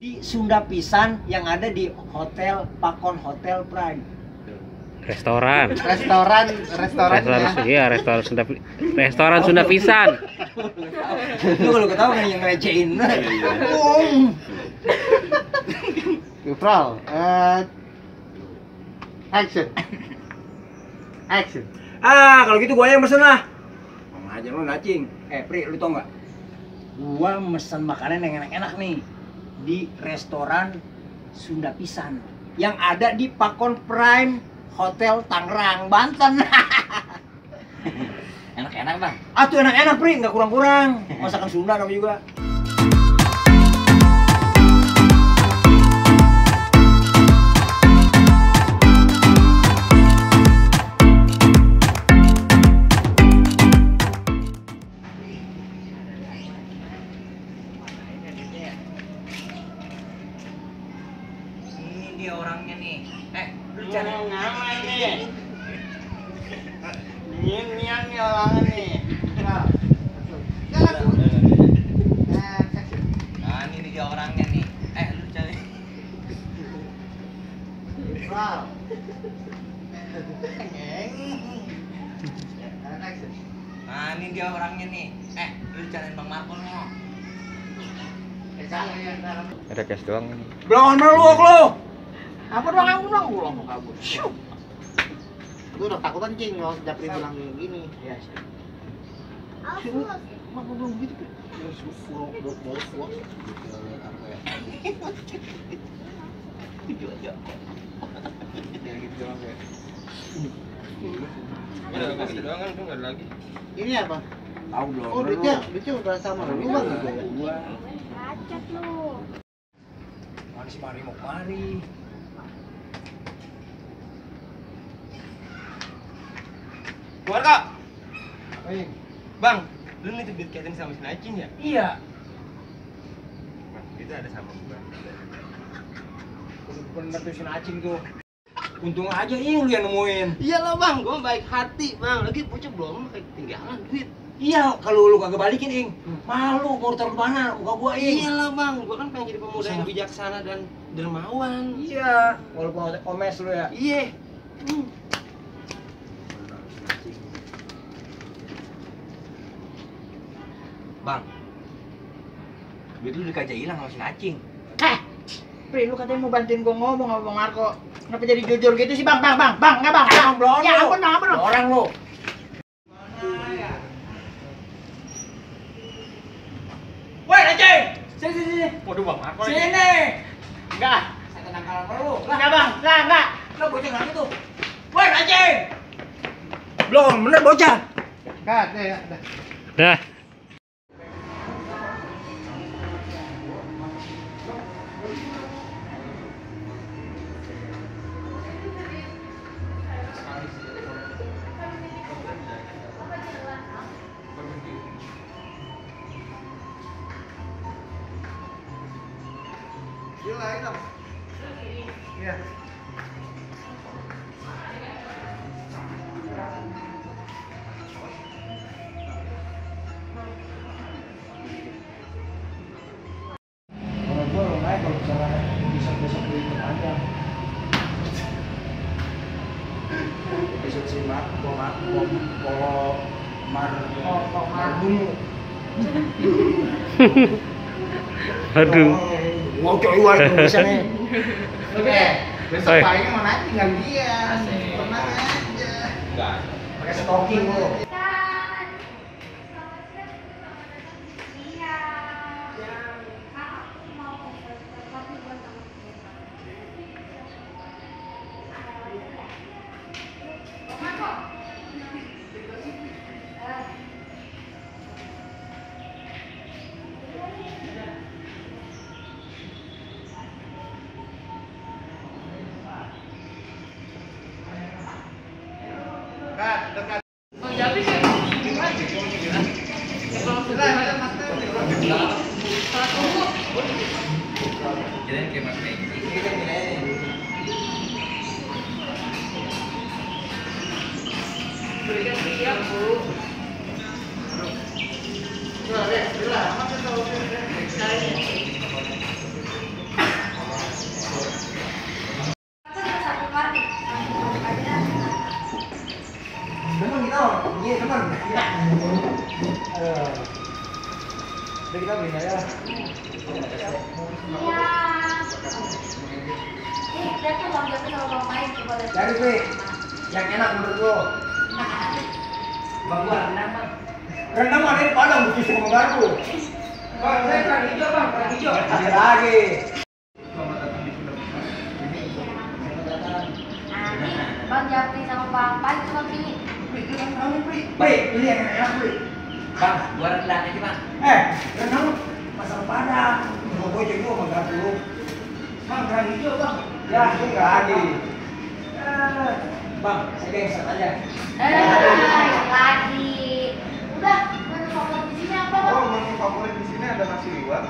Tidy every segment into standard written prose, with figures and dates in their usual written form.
Di Sunda Pisan yang ada di Hotel Pakon Hotel Prime. Restoran Iya, restoran Sunda Pisan. Lu kalau ketawa kan yang ngerecehin. Neutral. Action. Kalau gitu gua yang mesen lah. Ngomong aja lu nacing. Pri, lu tau nggak? Gua mesen makanan yang enak-enak nih di restoran Sunda Pisan yang ada di Pakon Prime Hotel Tangerang, Banten. Enak-enak bang. Tuh enak-enak Pri, nggak kurang-kurang. Masakan Sunda namanya juga. Ini dia orangnya nih. Lu cari ngaman nih. Ini yang orangnya nih. ini dia orangnya nih. Lu cari. Wow. Ini dia orangnya nih. Lu cariin Bang Marco no. Ada cash doang. Belum meluk lu. Apa doang kamu dong? Gua mau kabur. Lu udah takut anjing kalau Japri bilang gini. Iya. Mama belum gitu. Gitu aja. Ya gitu doang ya. Udah gitu doang kan, itu nggak ada lagi. Ini apa? Tahu belum? Oh, duitnya udah sama lu bang gitu ya. Gua. Acet lu. Mana si Mari mau kemari? Keluarga, Ayo. bang, lu nitip duit catering sama si Nacin ya? Iya. Bang, itu ada sama gua. Bener tuh si Nacing tuh. Untung aja lu yang nemuin. Iyalah bang, gua baik hati bang. Lagi bocah belum kayak ketinggalan duit. Iya, kalau lu kagak balikin, Ing. Malu mau taruh mana? Muka gua, Ing. Iyalah bang, gua kan pengen jadi pemuda yang bijaksana dan dermawan. Iya, walaupun omes lu ya. Iya. Bang. Duit lu dikajak hilang sama si Nacing. Pri, lu katanya mau bantuin gua ngomong sama Bang Marco. Kenapa jadi jujur gitu sih, Bang? Bang, enggak Bang. Belum. Ya ampun, apa dong? Orang lu. Woi, Nacing. Sini. Waduh bang, apa Sini. Enggak. Saya tenang kalau perlu. Enggak, Bang. Enggak. Lah bocah ngapa tuh? Woi, Nacing. Belum, bener bocah. Enggak, ya udah. Dah. Gila itu. Iya. Kalau gua naik kalau misalnya bisa beli aja. Besok si Mar dulu. Aduh. Mau coy war bisa nih. Oke. Besok Oi. paginya mau naik tinggal dia. Tenang aja. Enggak. Pakai stocking lu. Dekat. Kirain kayak Mas Megi. Berikan siap, Bu. Sudah, amat tahu. Bang Jafri sama Bang Main coba lihat. Cari Pri, yang enak menurut lo. Bang gua rendang bang. Rendang ada di Padang bukan sama garpu. Bang saya kerang hijau bang, kerang hijau. Ada lagi. Bang Jafri sama Bang Main coba pilih. Pri, pilih yang enak Pri. Bang, gua rendang aja bang. Rendang pasar Padang. Mau gue juga sama garpu. Bang kerang hijau bang. Ya, itu nggak lagi. Bang, saya gengsat aja. Yang lagi. Udah, menu favorit di sini apa bang? Oh, menu favorit di sini ada nasi liwet.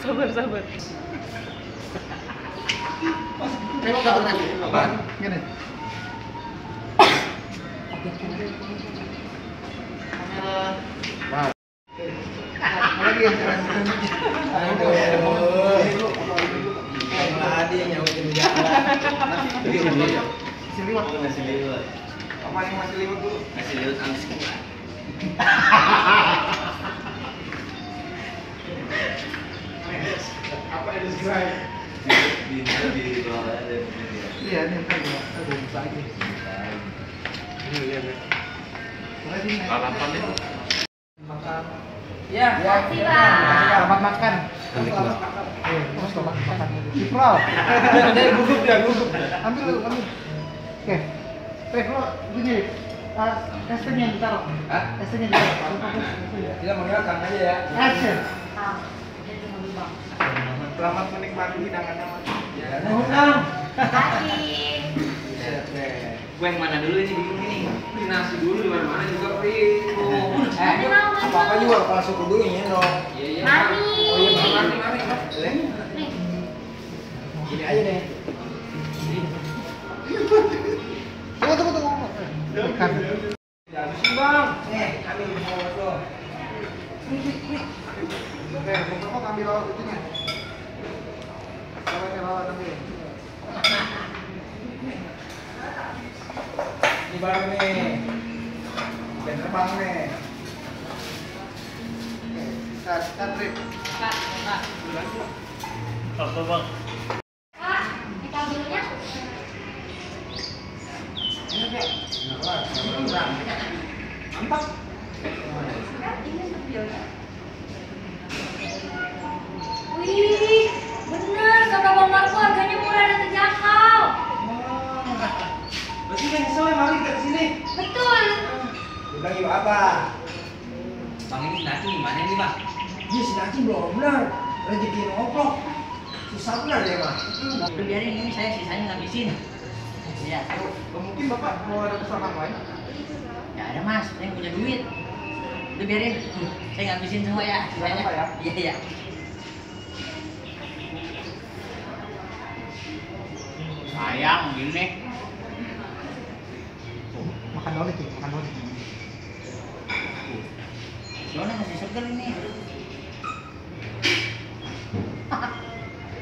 Sabar. Apaan? Gini. Kamera. Lagi yang keren. Aduh. Tadi yang nyautin jalan. Nasi liwet. Nasi liwet. Apa yang nasi liwet dulu? Nasi liwet angin. Apa yang describe? Di bawah ada. Iya, ini kan ada bisa aja. Ini lihat ya. Lalapan itu. Makan. Ya, Makasih bang. Selamat makan. Selamat makan. Selamat makan. Cipro. gugup dia, gugup. Ambil dulu, ambil. Oke. Lo gini. Esnya ditaruh. Hah? Esnya ditaruh. Kita mengingatkan aja ya. Action. Jadi ngambil bang. Selamat menikmati hidangannya, Mas. Ya, Bang. Makasih. Buset deh. Gue yang mana dulu ini bingung ini. Beli nasi dulu di mana-mana juga Pri. Mari, mau, Apa-apa juga kalau suku dulu nyendong. Iya. Mari. Oh iya, mari. Nih. Gini aja deh. Tunggu. Ikan. Ya, habisin Bang. Nih, ambil mau lo. Oke, mau ambil lauk itunya. Kalau ini lauk ambil. Ini baru nih. Dan terbang nih. Kita trip. Pak, kita ambilnya. Mantap. Wih, bener kata Bang Marco harganya murah dan terjangkau. Berarti yang sesuai mari kita kesini. Betul. Udah yuk apa? Bang ini nasi gimana nih bang? Iya si Naci belum benar. Rezeki ngoplok. Susah benar dia mah. Udah biarin ini saya sisanya ngabisin. Iya. Mungkin Bapak mau ada pesanan lain? Ya ada mas, saya punya duit. Udah biarin, saya ngabisin semua ya sisanya. Apa ya? Iya. Sayang gini. Makan dulu nih, makan dulu. Soalnya masih seger ini.